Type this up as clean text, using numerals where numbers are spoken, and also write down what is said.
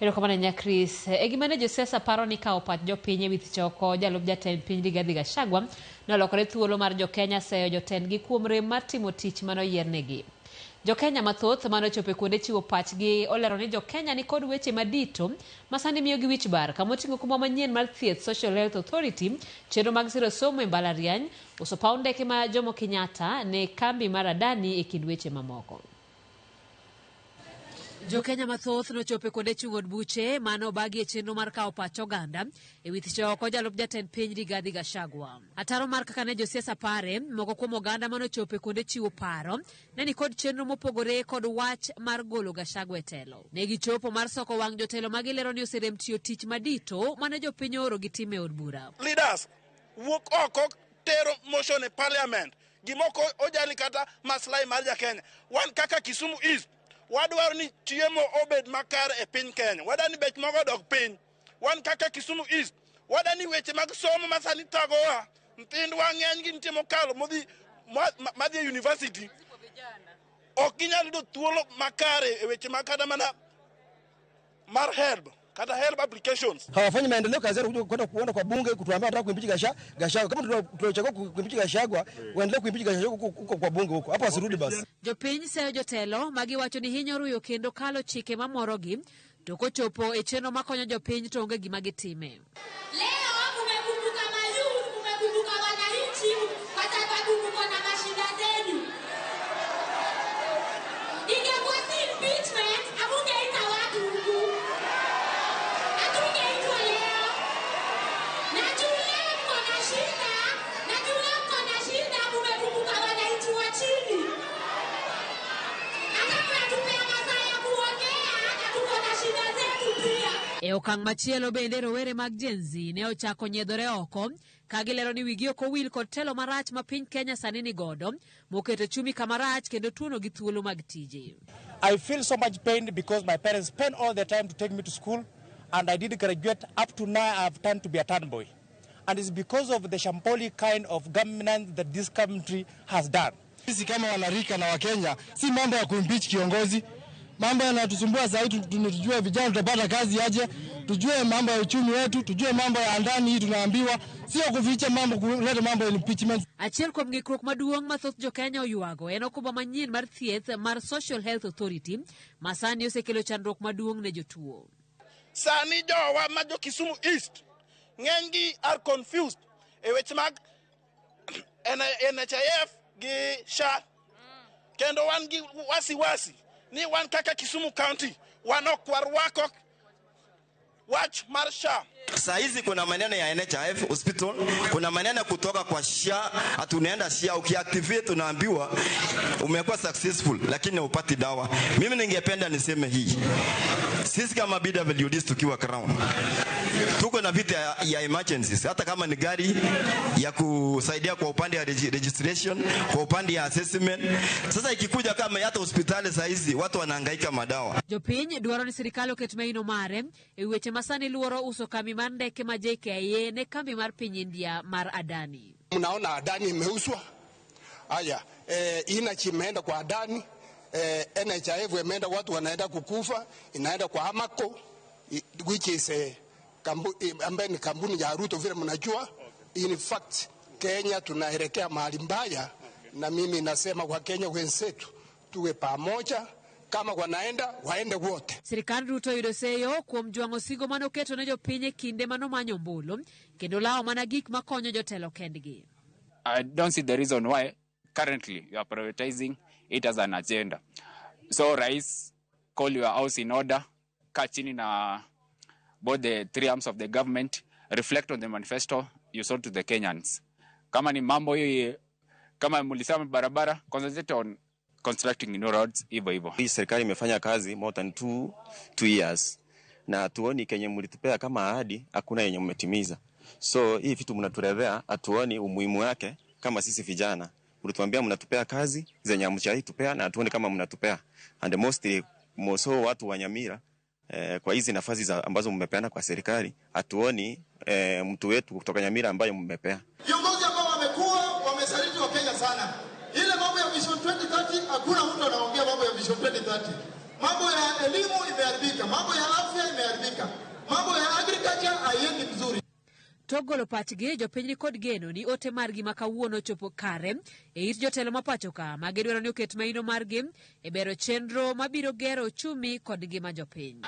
Erokamano ahinya Chris. E gima ne josiasa paro ni kawo pach jopiny e wi choko jalup jatend piny Rigathi Gachagua nolokore thuolo mar jokenya seyo jotendgi kuom rem mar timo tich manoyiernegi. Jokenya mathoth manochopo e kuonde chiwo pachgi olero ni jokenya ni kod weche madito ma sani miyogi wich bar kamoting'o okumba manyien mar thieth Social Health Authority, chenro mag siro somo e mbalariany, uso paw ndeke ma Jomo Kenyatta ne kambi mar Adani e kind weche mamoko. Jokenya mathoth nochopo e kuonde chung' od buche mane obagi e chenro mar kawo pach oganda e wi choko jalup jatend piny Rigathi Gachagua. Ataro mar kaka ne josiasa pare, moko kuom oganda mane ochopo e kuonde chiwo paro ne ni kod chenro mopogore kod wach mar golo Gachagua e telo. Ne gichopo mar soko wang' jotelo ma gilero ni oserem tiyo tich madito mane jopiny ooro gitim e od bura. Leaders wuok oko tero motion e parliament gimoko ojali kata maslahi mar jakenya. Wan kaka Kisumu East wadwaro ni chiemo obed makare e piny Kenya, wadwaro ni bech mogo odog piny. Wan kaka Kisumu East wadwaro ni weche mag somo ma sani thagowa, nyithindwa ng'eny gi nitie mokalo modhi madhi e university ok ginyal yudo thuolo makare e weche mag kata mana mar HELB kata HELB applications. Hawafanyi maendeleo, kazi yao kwenda kuenda kwa bunge kutuambia wanataka kuimpeach Gachagua. Kama tunachagua kuimpeach Gachagua, waendelee kuimpeach Gachagua huko kwa bunge huko. Hapo asirudi basi. Jopiny seyo jotelo magiwacho ni hinyo ruyo kendo kalo chike mamorogi to kochopo e chenro makonyo jopiny to onge gima gitime. Leo mumekumbuka mayouth, mumekumbuka wananchi kwa sababu mko na mashida zenu. Ingekuwa si impeachment, hamungeita watu huku. Hatungeitwa leo. Na juu leo mko na shida, na juu leo mko na shida, mumekumbuka wananchi wa chini. Hata mnatupea masaa ya kuongea na tuko na shida zetu pia. E okang' machielo bende rowere mag Gen Z ne ochako nyiedhore oko ka gilero ni wigi ok owil kod telo marach ma piny Kenya sani ni godo moketo chumi kama rach kendo tuono gi thuolo mag tije. I feel so much pain because my parents spent all the time to take me to school and I did graduate. Up to now I've turned to be a turn boy. And it's because of the shambolic kind of governance that this country has done. Sisi kama wanarika na Wakenya, si mambo ya kuimpeach kiongozi. Mambo yanatusumbua zaidi, tujue vijana tutapata kazi aje, tujue mambo ya uchumi wetu, tujue mambo ya ndani hii tunaambiwa, sio kuficha mambo, kuleta mambo ya impeachment. Achiel kuom ng'ikruok maduong' ma thoth jokenya oywago en okumba manyien mar thieth mar Social Health Authority ma sani osekelo chandruok maduong' ne jotuo. Sani jowa ma jo Kisumu East ng'enygi are confused e weche mag NHIF gi SHA, kendo wan gi wasiwasi ni wan kaka Kisumu County wan ok warwako wach mar SHA. Saa hizi kuna maneno ya NHIF hospital, kuna maneno kutoka kwa SHA, atunaenda SHA ukiactivate unaambiwa umekuwa successful lakini hupati dawa. Mimi ningependa niseme hii. Sisi kama BWDs tukiwa Crown tuko na vita ya emergencies, hata kama ni gari ya kusaidia kwa upande ya registration, kwa upande ya assessment. Sasa ikikuja kama hata hospitali saa hizi watu wanahangaika madawa. Jopiny dwaro ni sirikal oket maino mare e weche ma sani luoro uso kambi mar ndeke ma JKIA ne kambi mar piny India mar Adani. Mnaona Adani imeuzwa. Haya, Inachi imeenda kwa Adani, NHIF imeenda, watu wanaenda kukufa, inaenda kwa Amaco, which is a ambaye ni kampuni ya Ruto vile mnajua. In fact, Kenya tunaelekea mahali mbaya, na mimi nasema kwa Kenya wenzetu tuwe pamoja, kama wanaenda waende wote. Sirikand Ruto oyudo seyo kuom jwang'o sigo mane oketo ne jopiny e kinde manomanyo ombulu kendo lawo mana gik makonyo jotelo kendgi. I don't see the reason why currently you are prioritizing it as an agenda. So Rais, call your house in order, kaa chini na both the three arms of the government, reflect on the manifesto you sold to the Kenyans. Kama ni mambo hiyo, kama mlisema barabara, concentrate on constructing new roads, hivyo hivyo. Hii serikali imefanya kazi more than two years na hatuoni kenye mlitupea kama ahadi, hakuna yenye mmetimiza. So hii vitu mnatulevea, hatuoni umuhimu wake kama sisi vijana. Mlituambia mnatupea kazi zenye hamjawahi tupea na hatuoni kama mnatupea. And mostly moso watu wa Nyamira, kwa hizi nafasi za ambazo mmepeana kwa serikali, hatuoni mtu wetu kutoka Nyamira ambaye mmepea. Viongozi ambao wamekuwa wamesaliti wa Kenya sana. Ile mambo ya Vision 2030, hakuna mtu anaongea mambo ya Vision 2030. Mambo ya elimu imeharibika, mambo ya afya imeharibika. Tok golo pachgi, jopiny ni kod geno ni ote margi ma kawuono chopo kare e it jotelo ma pacho ka ma gidwaro ni oket maino margi e bero chenro mabiro gero ochumi kod ngima jopiny.